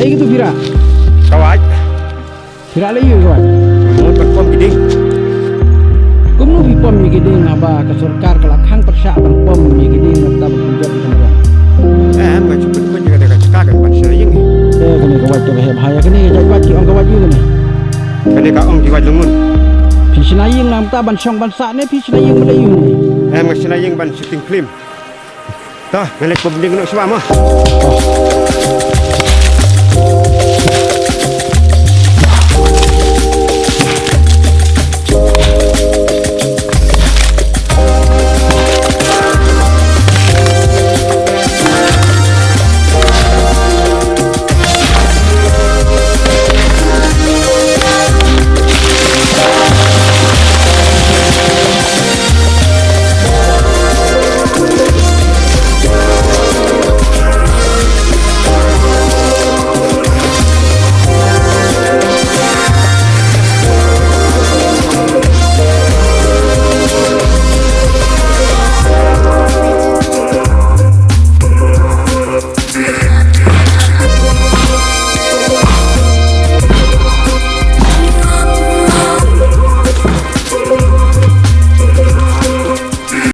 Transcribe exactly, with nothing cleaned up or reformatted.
Ïa kitu phi rah. Ka wait. Phi rah la ïa ka wait. Mut ban pom ki dieng. Kumno phi pom ïa ki dieng haba ka sorkar ka la khang pyrshah ban pom ïa ki dieng na ka bynta ban pynjot ïa ka mariang. Em, nga shu pynpyn ïa kane ka jaka kan ban shna ïing. Eh, kane ka wait kaba heh bha ïa kane ka jait wait ki ong ka wait ïa kane. Kane ka ong ki wait lyngngut. Phi shna ïing na ka bynta ban shong ban sah ne phi shna ïing ban leit ïa kane? Em, nga shna ïing ban shooting film. To, nga leit pom dieng noh shuwa mo.